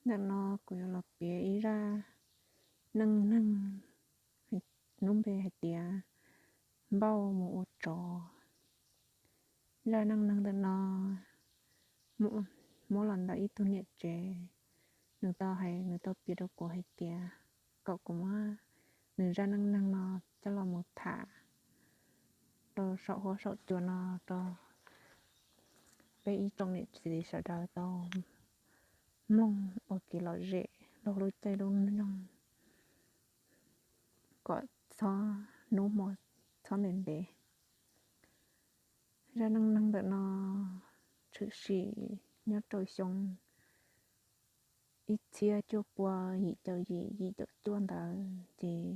Ntawm no kuv yuav los piav ib zaj neej neeg, lub npe hais tias Npauj mus ua tsov. Zaj neej neeg ntawm no muab los ntawm ib tug niam tsev, nws tau hais, nws tau piav rau kuv hais tias kom kuv muab nws zaj neej neeg no coj los mus tham rau saum huab saum cua no rau peb ib tsoom niam txiv sawv daws tau mloog ua kev lom zem rau lub caij lub nyoog kom txhob hnub hmo txhob ntev ntev. Zaj neej neeg ntawm no tshwm sim nyob rau xyoo ib txhiab cuaj pua yim caum yim yim caum cuaj ntawd ces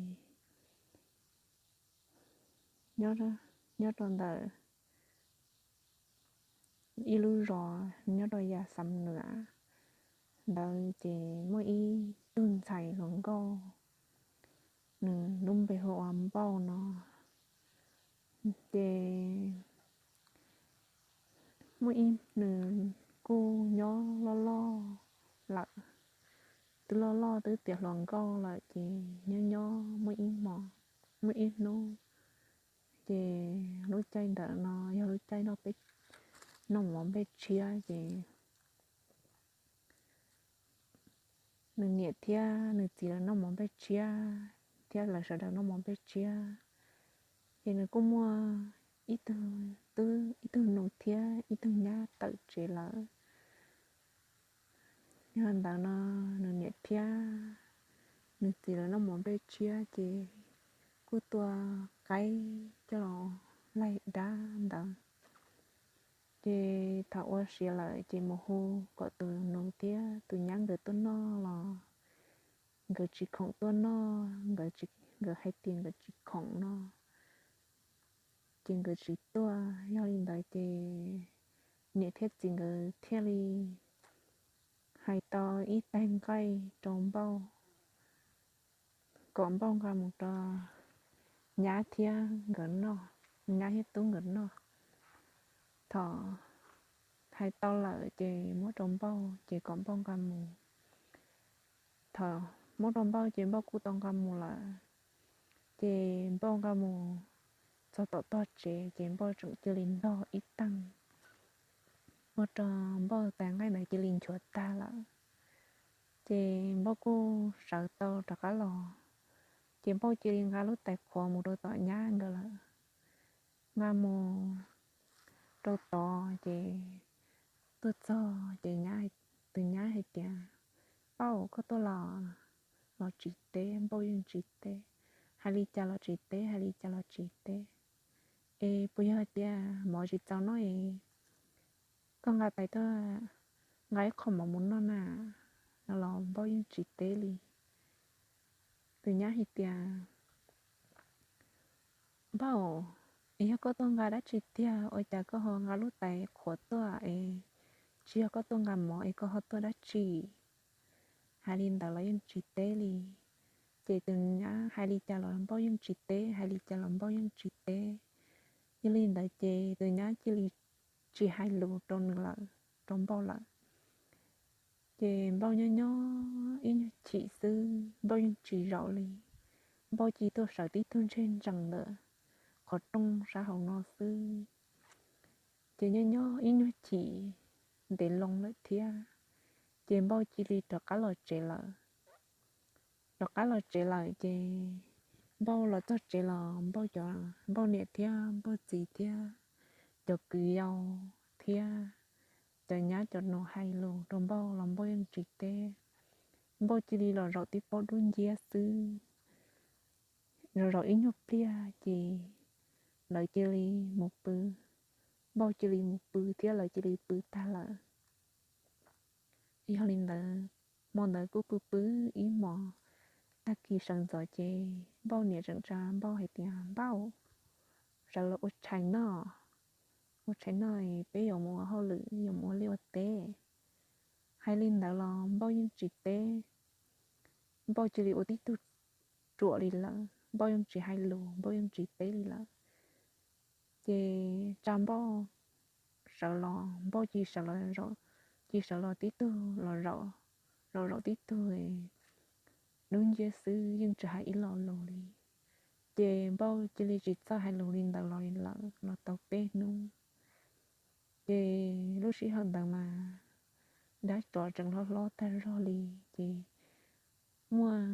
nyob rau ntawm ib lub zos nyob rau yam Xam Nuam ntawd ces muaj ib tug ntxhais hluas nkauj, nws lub npe hu ua Npauj no. Ces muaj ib, nws kuj nyob loj loj lawm, twb loj loj twb tiav hluas nkauj lawm ces nyob nyob muaj ib hmos, muaj ib hnub ces lub caij ntawm no yog lub caij noj mov npej tshiab ces nws niam thiab nws txiv lawv noj mov npej tshiab thiab lawv sawv daws noj mov npej tshiab, ces nws kuj muaj ib tug, ib tug nus thiab ib tug nyab tawm tsev lawm. Yog ntawd no nws niam thiab nws txiv lawv noj mov npej tshiab ces kuj tua qaib coj los laig dab ntawd. Ces thaum ua siav lawm ces mus hu kom tus nus thiab tus nyab nkawd tuaj noj los nkawd tsis khoom tuaj noj, nkawd hais tias nkawd tsis khoom no ces nkawd tsis tuaj. Yog li ntawd ces niam thiab txiv nkawd thiaj li hais tau ib tais nqaij rau Npauj kom Npauj nqa mus rau nyab thiab nkawd noj, nyab thiab tub nkawd noj. Thaum hais tau lawm ces muab rau Npauj ces kom Npauj nqa mus. Thaum muab rau Npauj ces Npauj kuj tau nqa mus lawm. Ces Npauj nqa mus txog tom tog tsev ces Npauj tseem cia li ntog ib teeg, ua rau Npauj tais nqaij ntawd cia li nchuav tag lawm. Ces Npauj kuj sawv tau rov qab los, ces Npauj cia li nqa lub tais qhuav mus rau tom nyab nkawd lawm. Nqa mus rau tod ces tuaj txog ces tus nyab hais tias, Npauj, koj tuaj los, los tsis teb, Npauj yeej tsis teb. Hais li cas los tsis teb, hais li cas los tsis teb. Es puas yog tias mov tsis txaus noj es koj nqa tais tuaj, nqa ib qho mov mus noj na, no los Npauj yeej tsis teb li. Tus nyab hais tias, Npauj, es yog koj tuaj nqa dab tsi tiag ua cas koj ho nqa lub tais qhuav tuaj es tsis yog koj tuaj nqa mov es koj ho tuaj dab tsi? Hais li ntawd los yeej tsis teb li. Ces tus nyab hais li cas los Npauj yeej tsis teb, hais li cas los Npauj yeej tsis teb. Yog li ntawd ces tus nyab cia li tsis hais lus rau nws lawm, rau Npauj lawm. Ces Npauj nyob nyob ib nyuag chim xwb Npauj yeej tsis zaum li. Npauj cia tuaj sawv tib tug ntseg ntsees ntawm qhov rooj sab hauv no xwb. Ces nyob nyob ib nyuag chim ntev loo lawm thiab, ces Npauj cia li rov qab los tsev lawm. Rov qab los tsev lawm ces Npauj los txog tsev los Npauj cov, Npauj niam thiab Npauj txiv thiab cov kwv yau thiab cov nyab cov nus hais lus rau Npauj los Npauj yeej tsis teb. Npauj cia li los zaum tib pob dub nciab xwb. Los zaum ib nyuag pliag ces lawv cia li mus pw. Npauj cia li mus pw thiab lawv cia li pw tag lawm. Yog li ntawd, hmo ntawd kuj pw pw ib hmos, tag kis sawv ntxov ces Npauj niam tseem tsa Npauj hais tias, Npauj, sawv los ua tshais noj, ua tshais noj es peb yuav mus ua hauj lwm, yuav mus ua liaj ua teb. Hais li ntawd los Npauj yeej tsis teb. Npauj cia li ua tib tug ruam li lawm, Npauj yeej tsis hais lus, Npauj yeej tsis teb li lawm. Ces tsa Npauj sawv los, Npauj cia sawv los, cia sawv los tib tug los zaum rau zaum tib tug dub nciab xwb, yeej tsis hais ib lo lus li. Ces Npauj cia li tsis txawj hais lus li ntawd los li lawm los tau peb hnub. Ces lub sij hawm ntawd mas dab tsov tseem hlob hlob tag zog li, ces muaj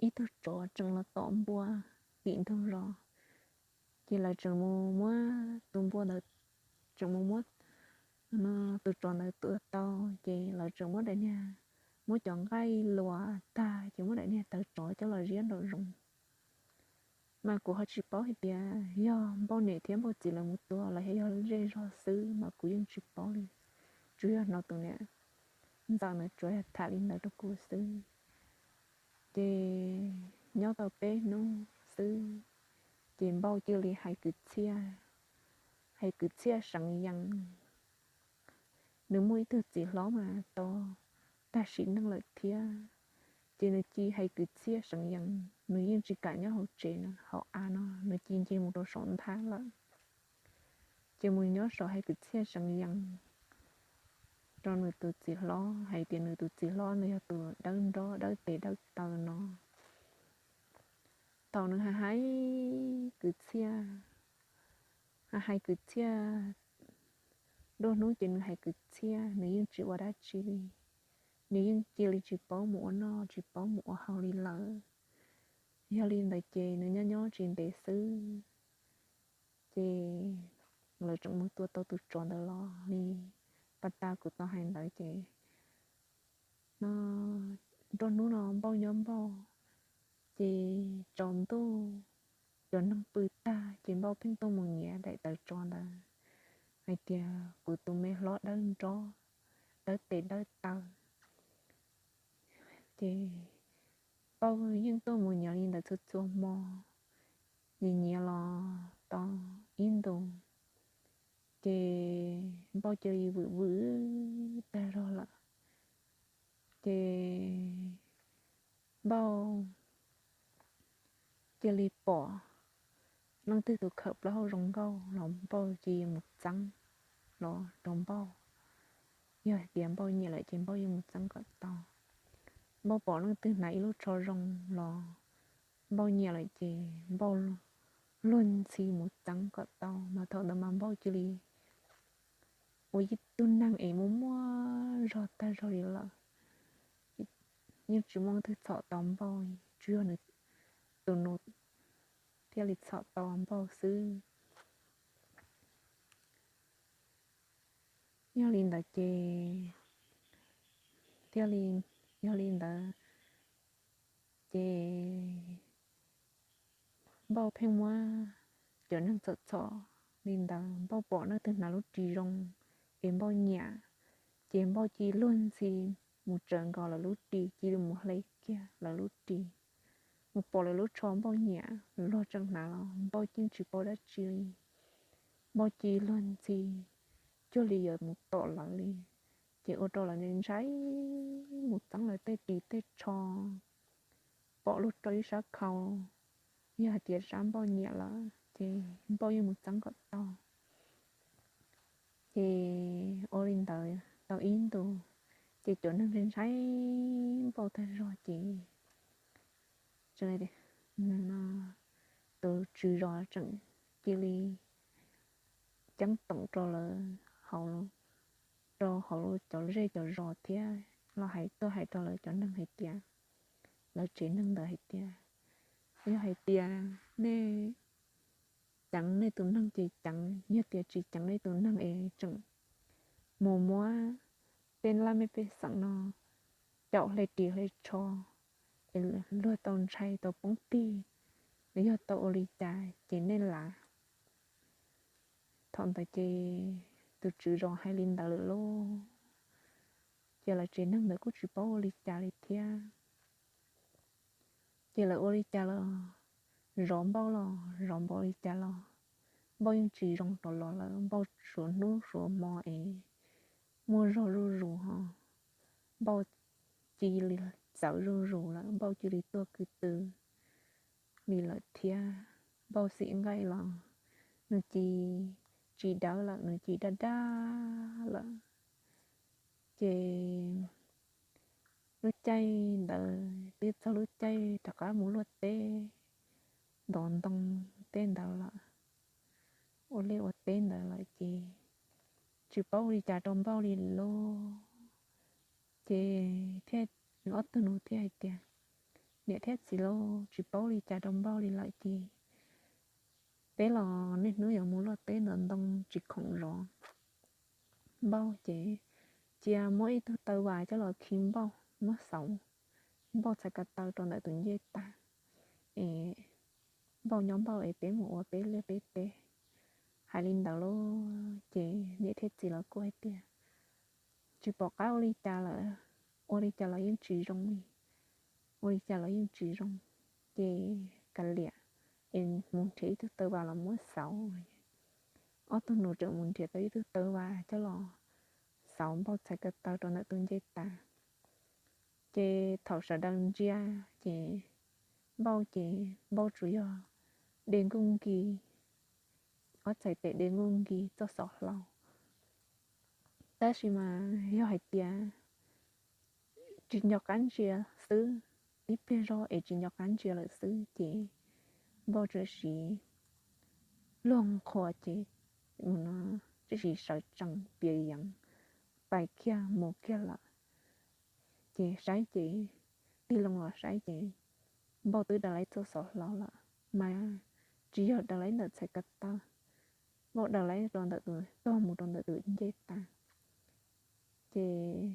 ib tug tsov tseem los tom npua tim ntug zos. Ces lawv tseem mus muab tus npua ntawd, tseem mus muab tus tsov ntawd tua tau, ces lawv tseem muab daim niag, muab cov nqaij luas tag ces muab daim niag tawv tsov coj los ziab nraum zoov. Mas kuv ho tsis paub hais tias yog Npauj niam thiab Npauj txiv lawv mus tua los yog zej zog xwb mas kuv yeej tsis paub li. Tsuas yog hnov tus niam ntxawm ntawd tsuas yog tham li ntawd rau kuv xwb. Ces nyob tau peb hnub xwb, ces Npauj cia li hais kwv txhiaj, hais kwv txhiaj seev yees. Nws muaj ib tug txiv hlob mas tau tag sim neej lawm thiab, ces nws cia li hais kwv txhiaj seev yees, nws yeej tsis kam nyob hauv tsev no, hauv av no, nws cia li nce mus rau saum nthab lawm. Ces mus nyob saum hais kwv txhiaj seev yees rau nws tus txiv hlob, hais tias nws tus txiv hlob ntawd yog tus dawb nrob dawb tes dawb taw no. Thaum nws hais kwv txhiaj, hais kwv txhiaj, nruab hnub ces nws hais kwv txhiaj, nws yeej tsis ua dab tsi li. Nws yeej cia li tsis paub mus ua noj tsis paub mus ua haus li lawm. Yog li ntawd ces nws nyob nyob tsis ntev xwb, ces lawv tseem mus tua tau tus tsov ntawd los li. Pas tas kuv tau hais ntawd ces no, nruab hnub no Npauj nyob Npauj, ces tsaus ntuj cov neeg pw tag ces Npauj pheej tuaj mus nyiav daim tawv tsov ntawd hais tias kuv tus me hlob dawb nrob, dawb tes dawb taw. Ces Npauj yeej tuaj mus nyiav li ntawd txhua txhua hmo, nyiav nyiav los tau ib ntus, ces Npauj cia li vwm vwm tag zog lawm. Ces Npauj cia li pom leej twg tus khawm plaub hau zoo nkauj los Npauj cia li mus txeeb los rau Npauj. Yog hais tias Npauj nyiam lawm ces Npauj yeej mus txeeb kom tau. Npauj pom leej twg hnav ib lub tsho zoo los Npauj nyiam lawm ces Npauj luag ntxhi mus txeeb kom tau. Mas thaum ntawd mas Npauj cia li ua ib tug neeg es muaj muaj zog tag zog li lawm. Yeej tsis muaj leej twg txhom tau Npauj, tsuas yog nws tus nus thiaj li txhom tau Npauj xwb. Yog li ntawd ces thiaj li, yog li ntawd ces Npauj pheej muab cov neeg txhom txhom li ntawd. Npauj pom leej twg hnav lub ris zoo es Npauj nyiam, ces Npauj cia li luag ntxhi mus tsawv nkaus lawv lub ris, cia li mus hle kiag lawv lub ris, mus pom lawv lub tsho Npauj nyiam, luag tseem hnav los Npauj yeej tsis paub dab tsi li. Npauj cia li luag ntxhi cuag li yuav mus tom lawv li, ces ua rau lawv ntshai ntshai mus txeeb lawv tej ris tej tsho, pom luag rau ib sab khau, yog hais tias sab Npauj nyiam lawm ces Npauj yeej mus txeeb kom tau. Ces ua li ntawd tau ib ntus, ces cov neeg ntshai ntshai Npauj tag zog ces tus tswv zos tseem cia li ceeb toom rau lawv hauv, rau hauv cov zej cov zos thiab los hais tuaj hais rau lawv cov neeg hais tias, lawv tsev neeg ntawd hais tias, yog hais tias nej ceev nej tus neeg ces ceev, yog tias tsis ceev nej tus neeg es tseem mus muab tej laj mej pej xeem no caum hle ris hle tsho es luag tau ntshai tau poob tig, los yog tau ua li cas ces nej lav. Thaum ntawd ces tus tswv zos hais li ntawd lawm lauj, ces lawv tsev neeg ntawd kuj tsis paub ua li cas li thiab. Ces lawv ua li cas los zov Npauj los zov Npauj li cas los Npauj yeej tsis zoo rov los lawm. Npauj suav hnub suav hmo es muaj zog zuj zus ho, Npauj cia li txawv zuj zus lawm, Npauj cia li tuaj ko tw li lawm thiab. Npauj xim nqaij los nws cia li tsis dawb lawm, nws cia li daj daj lawm. Ces lub caij ntawd twb txog lub caij rov qab mus luaj teb, ntov ntoo tej ntawd lawm, ua liaj ua teb ntawd lawm ces tsis paub ua li cas rau Npauj li lauj. Ces thiaj, ob tug nus thiaj hais tias, niam thiab txiv lauj, tsis paub ua li cas rau Npauj li lawm ces peb los niaj hnub yuav mus luaj teb ntov ntoo tsis khoom zov Npauj ces cia muab ib tug taw vas coj los khi Npauj, muab xauv Npauj txhais ko taw rau ntawm tus ncej tas es Npauj nyob Npauj es peb mus ua peb liaj peb teb. Hais li ntawd lauj ces niam thiab txiv lawv kuj hais tias tsis pom qab ua li cas lawm, ua li cas los yeej tsis zoo li, ua li cas los yeej tsis zoo. Ces kav liam es mus nrhiav ib tug taw vas los muab xauv. Ob tug nus tseem mus nrhiav tau ib tug taw vas coj los xauv Npauj txhais ko taw rau ntawm tus ncej tas. Ces thaum sawv daws ntsia ces Npauj ces Npauj tsuas yog de nkuj nkis, ob txhais tes de nkuj nkis txoj xov hlau. Tab sis mas yog hais tias tsis nco qab ntsia xwb, ib pliag zog es tsis nco qab ntsia lawm xwb ces Npauj tsuas siv luag qhuas ces mus no tsuas siv sawv tsees piav yees pais kiag mus kiag lawm. Ces saib ces tig loo los saib ces Npauj twb daws laib txoj xov hlau lawm, mas tsis yog daws laib ntawm txhais ko taw, Npauj daws laib rau ntawm tus, tog mus rau ntawm tus ncej tas. Ces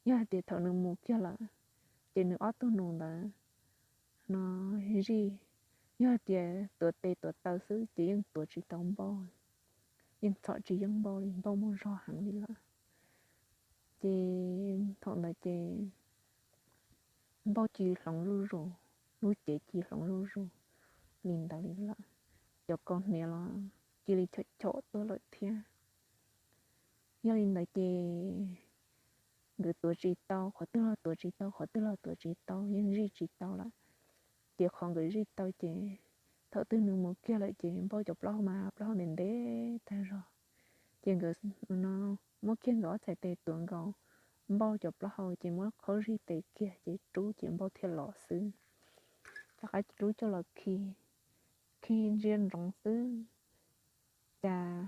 yog hais tias thaum nws mus kiag lawm ces nws ob tug nus ntawd no zij, yog hais tias tuav tes tuav taw xwb ces yeej tuav tsis tau Npauj, yeej txhom tsis yeej Npauj li, Npauj muaj zog heev li lawm. Ces thaum ntawd ces Npauj cia li hloov zuj zus, lub cev cia li hloov zuj zus li ntawd li lawm. Cov kaus hniav los cia li chom chom tuaj lawm thiab. Yog li ntawd ces nkawd tuav tsis tau, qhov twg los tuav tsis tau, qhov twg los tuav tsis tau, yeej zij tsis tau lawm. Ces qhov nkawd zij tau ces thaum twg nws mus kiag lawm ces Npauj cov plaub hau mas plaub hau ntev ntev tag zog. Ces nkawd no muab kiag nkawd ob txhais tes tuav nkaus Npauj cov plaub hau ces muab qhov zij tes kiag ces rub ces Npauj thiaj los xwb. Rov qab rub coj los khi, khi ntsia ntsoov xwb, cas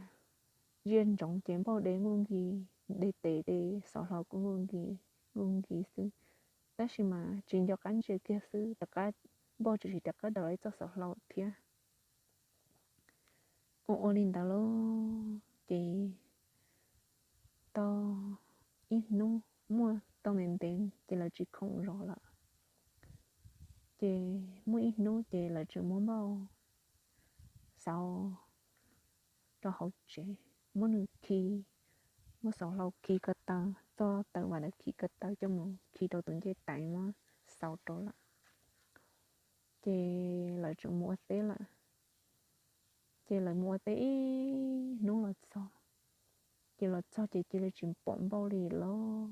ntsia ntsoov ces Npauj de nkuj nkis, de tes de xov hlau kuj nkuj nkis, nkuj nkis xwb. Tab sis mas tsis nco qab ntsia kiag xwb, rov qab, Npauj tsuas sim rov qab daws laib txoj xov hlau thiab. Ua ua li ntawd lauj ces tau ib hnub, muaj tau ntev ntev ces lawv tsis khoom zov lawm. Ces muaj ib hnub ces lawv tseem muab Npauj xauv rau hauv tsev, muab nws khi, muab xov hlau khi ko taw, txoj taw vas ntawd khi ko taw coj mus khi rau tus ncej tas muab xauv rau lawm. Ces lawv tseem mus ua teb lawm. Ces lawv mus ua teb ib hnub los txog, ces los txog ces cia li tsis pom Npauj li lauj.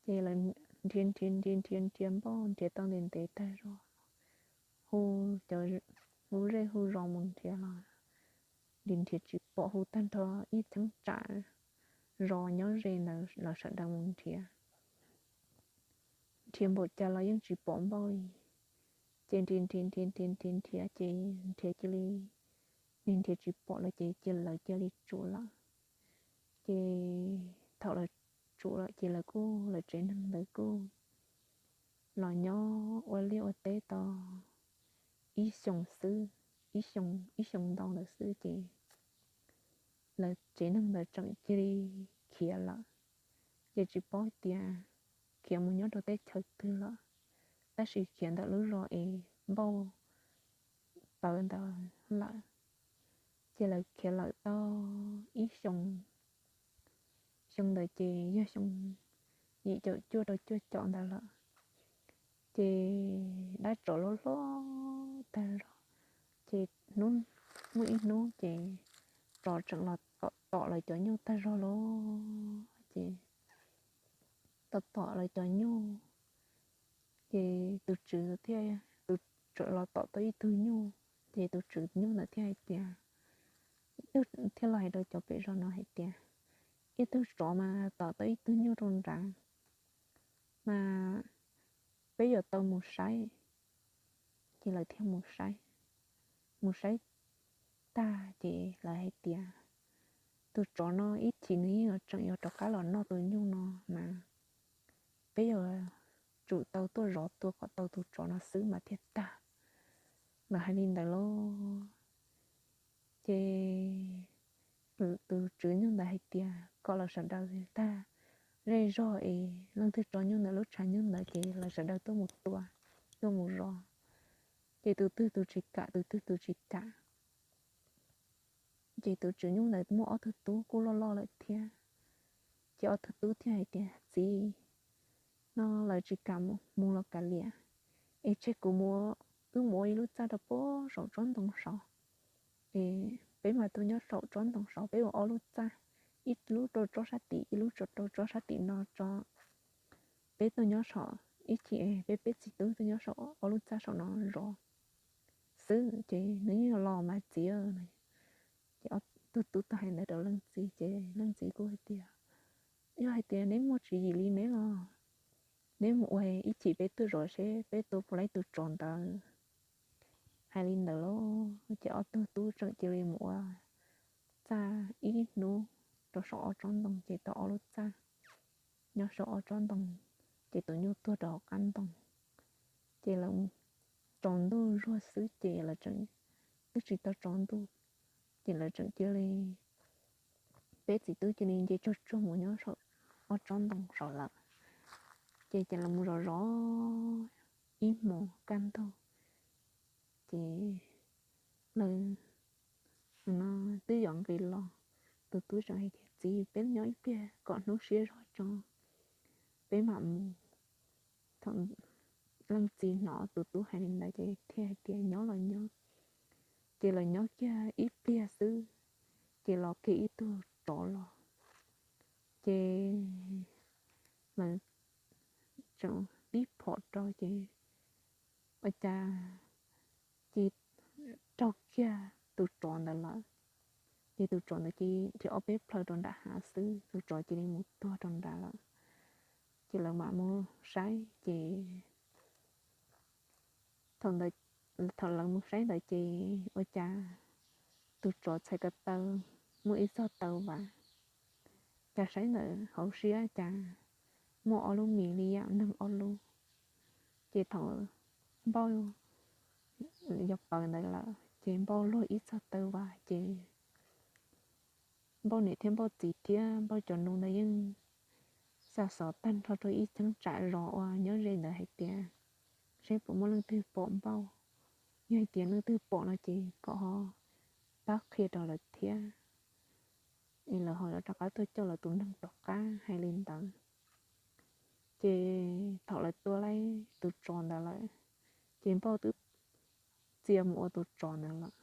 Ces lawv nrhiav nrhiav nrhiav nrhiav nrhiav Npauj nrhiav tau ntev ntev tag zog, hu cov, hu zej hu zos mus nrhiav los nrhiav nrhiav tsis pom, hu tag nrho ib cheeb tsam zos nyob ze ntawd los sawv daws mus nrhiav. Nrhiav npaum cas los yeej tsis pom Npauj li. Ces nrhiav nrhiav nrhiav nrhiav nrhiav nrhiav ces nrhiav cia li, nrhiav nrhiav tsis pom lawm ces cia lawv cia li tsum lawm. Ces thaum lawv tsum lawm ces lawv kuj, lawv tsev neeg ntawd kuj los nyob ua liaj ua teb tau ib xyoos xwb, ib xyoo, ib xyoo ntau ntawd xwb ces lawv tsev neeg ntawd tseem cia li khiav lawm. Ces tsis paub tias khiav mus nyob rau teb chaws twg lawm, tab sis khiav ntawm lub zos es Npauj tawv ntawd lawm. Ces lawv khiav lawm tau ib xyoo, xyoo ntawd ces yog xyoo yim caum cuaj rau cuaj caum ntawd lawm. Ces dab tsov loj hlob tag zog, ces hnub, muaj ib hnub ces tsov tseem los tom tom lawv cov nyuj tag zog lauj. Ces tom tom lawv cov nyuj, ces tus tswv thiaj, tus tswv los tom tau ib tug nyuj, ces tus tswv nyuj ntawd thiaj hais tias, thiaj los hais rau cov pem zos no hais tias, ib tug tsov mas tom tau ib tug nyuj rau nrad, mas peb yuav tau mus saib. Ces lawv thiaj mus saib, mus saib tag ces lawv hais tias tus tsov no ib chim nws yeej yuav tseem yuav rov qab los noj tus nyuj no mas peb yuav tsum tau tuaj zov tua kom tau tus tsov no xwb mas thiaj tag. Lawv hais li ntawd lauj. Ces tus tswv nyuj ntawd hais tias kom lawv sawv daws tag zej zog es leej twg tso nyuj ntawm lub tshav nyuj ntawd ces lawv sawv daws tuaj mus tua, tuaj mus zov. Ces tus twg tus tsis kam, tus twg tus tsis kam. Ces tus tswv nyuj ntawd muaj ob tug tub kuj loj loj lawm thiab. Ces ob tug tub thiaj hais tias, Txiv, no lawv tsis kam mus los kav liam, es tseg kuv mus, wb mus ua ib lub txaj rau puag saum tsob ntoo saud. Es peb mas tuaj nyob saum tsob ntoo saud, peb ua ob lub txaj, ib lub rau tsob sab tim, ib lub rau tsob sab tim no tso. Peb tuaj nyob saum, ib chim peb peb txiv tub tuaj nyob saum ob lub txaj saum no zov xwb ces nws yeej los mas txiv. Ces ob tug tub tau hais ntawd rau leej txiv ces leej txiv kuj hais tias, Yog hais tias neb muaj tswv yim li neb los neb mus ua, ib chim peb tuaj zov seb peb tua puas tau tus tsov ntawd. Hais li ntawd lauj, ces ob tug tub tseem cia li mus ua txaj ib hnub rau saum ob tsob ntoo ces tau ob lub txaj nyob saum ob tsob ntoo. Ces tus nyuj tuag rau hauv qab ntoo. Ces lawv tsaus ntuj zuag xwb ces lawv tseem, twb tsis tau tsaus ntuj, ces lawv tseem cia li, peb txiv tub cia li nce tsuag tsuag mus nyob saum ob tsob ntoo saud lawm. Ces ces lawv mus zov zov ib hmos kaj ntug, ces lawv no twb yuav nqis los, tus tub tseem hais tias, Txiv, peb nyob ib pliag kom hnub siab zog tso peb mam mus. Thaum leej txiv hnov tus tub hais li ntawd ces thiaj hais tias, Nyob los nyob. Ces lawv nyob kiag ib pliag xwb ces los kiag ib tug tsov los. Ces lawv tseem tib phom rau ces ua cas cia li raug kiag tus tsov ntawd lawm. Ces tus tsov ntawd cia li dhia ob peb plhaw rau nram hav xwb, tus tsov cia li mus tuag rau nrad lawm. Ces lawv mam mus saib ces thaum ntawd, thaum lawv mus saib ntawd ces ua cas tus tsov txhais ko taw muaj ib txoj taw vas, cas saib ntawm hauv siab cas muaj ob lub mis li yam neeg ob lub. Ces thaum Npauj yog paws ntawd lawm ces Npauj luag ib txoj taw vas ces Npauj niam thiab Npauj txiv thiab Npauj cov nus ntawd yeej xa xov tag nrho rau ib cheeb tsam zos uas nyob ze ntawd hais tias, Seb puas muaj leej twg pom Npauj, yog hais tias leej twg pom no ces kom ho pab qhia rau lawv thiab, es lawv ho yuav rov qab tuaj coj lawv tus neeg rov qab. Hais li ntawd ces thaum lawv tua laib tus tsov ntawd lawm ces Npauj twb txia mus ua tus tsov ntawd lawm.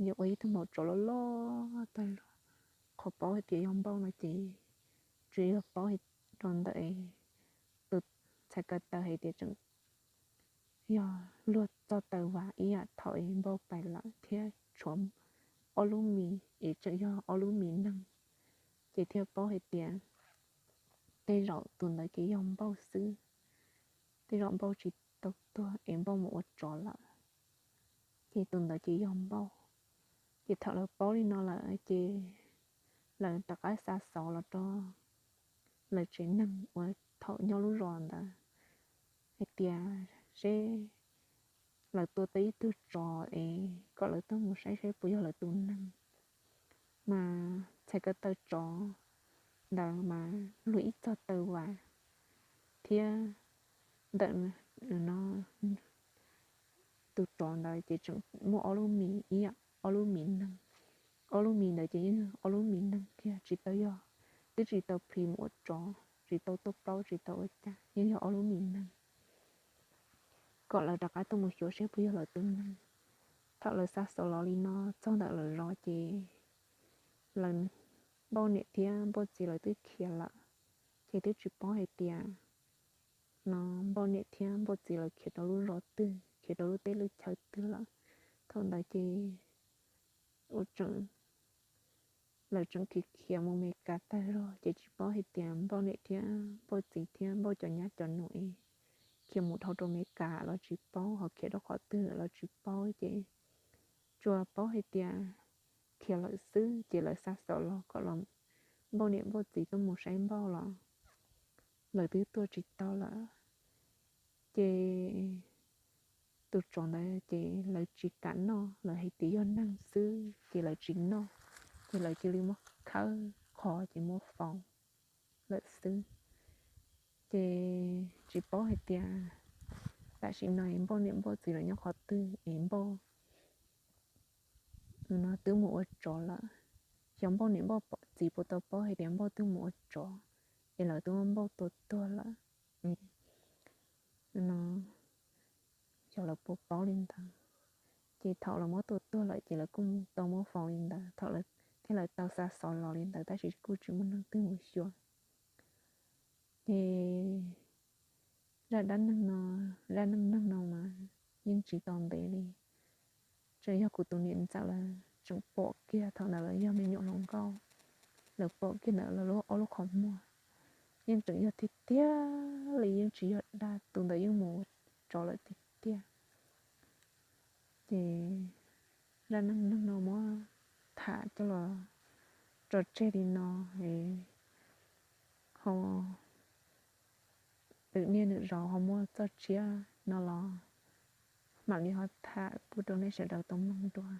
Yog ua ib tug maum tsov loj loj tag zog, qhov paub hais tias yog Npauj no ces tsuas yog paub rau ntawm tus txhais ko taw hais tias tseem yog luag txoj taw vas ib yam thaum es Npauj pais lawm thiab tshuav ob lub mis es tseem yog ob lub mis neeg, ces thiaj paub hais tias tej zaum tus ntawd ces yog Npauj xwb. Tej zaum Npauj tsis tau tuag es Npauj mus ua tsov lawm, ces tus ntawd ces yog Npauj. Ces thaum lawv paub li no lawm ces lawv rov qab xa xov los rau lawv tsev neeg uas thaum nyob lub zos ntawd hais tias seb lawv tua tau ib tug tsov es kom lawv tuaj mus saib seb puas yog lawv tus neeg. Mas txhais ko taw tsov ntawd mas luag ib txoj taw vas thiab ntawm no tus tsov ntawd ces tseem muaj ob lub mis ib yam ob lub mis neeg. Ob lub mis ntawd ces yeej yog ob lub mis neeg kiag, tsis tau yog, twb tsis tau plhis mus ua tsov, tsis tau tuaj plaub, tsis tau ua cas, yeej yog ob lub mis neeg. Kom lawv rov qab tuaj mus xyuas seb puas yog lawv tus neeg. Thaum lawv xa xov los li no txog ntawm lawv zos ces lawv, Npauj niam thiab Npauj txiv lawv twb khiav lawm, ces twb tsis paub hais tias no Npauj niam thiab Npauj txiv lawv khiav rau lub zos twg, khiav rau lub teb lub chaw twg lawm. Thaum ntawd ces ua tseem lawv tseem khiav khiav mus Amelikas tag zog ces tsis paub hais tias Npauj niam thiab Npauj txiv thiab Npauj cov nyab cov nus es khiav mus dhau rau Amelikas los tsis paub, ho khiav rau qhov twg los tsis paub ces tsuas paub hais tias khiav lawm xwb ces lawv xa xov los kom los Npauj niam Npauj txiv tuaj mus saib Npauj los lawv twb tuaj tsis tau lawm. Ces tus tsov ntawd ces lawv tsis kam noj, lawv hais tias yog neeg xwb ces lawv tsis noj, ces lawv cia li muab khawb qhov ces muab faus lawm xwb. Ces tsis paub hais tias tam sim no Npauj niam Npauj txiv lawv nyob qhov twg es Npauj no twb mus ua tsov lawm. Xyov Npauj niam Npauj txiv puas tau paub hais tias Npauj twb mus ua tsov es lawv twb muab Npauj tua tuag lawm no, xyov lawv puas paub li ntawd. Ces thaum lawv muab tua tuag lawm ces lawv kuj tau muab faus li ntawd, thaum thiab lawv tau xa xov los li ntawd tab sis kuj tsis muaj neeg twg mus xyuas. Ces zaj dab neeg no, zaj neej neeg no mas yeej tsis tau ntev li, tseem yog kuv tus niam ntxawm lawv tseem pom kiag thaum ntawd lawv yog me nyuam hluas nkauj, lawv pom kiag ntawd lawv lub ob lub qhov muag yeej tseem yog tiag tiag li, yeej tsis yog dag, tus ntawd yeej mus ua tsov lawm tiag tiag. Ces zaj neej neeg no muab tham coj los tso tseg li no es ho lwm niaj lwm zaus ho muaj txoj tshiab no los mam li ho tham pub rau nej sawv daws tau mloog dua.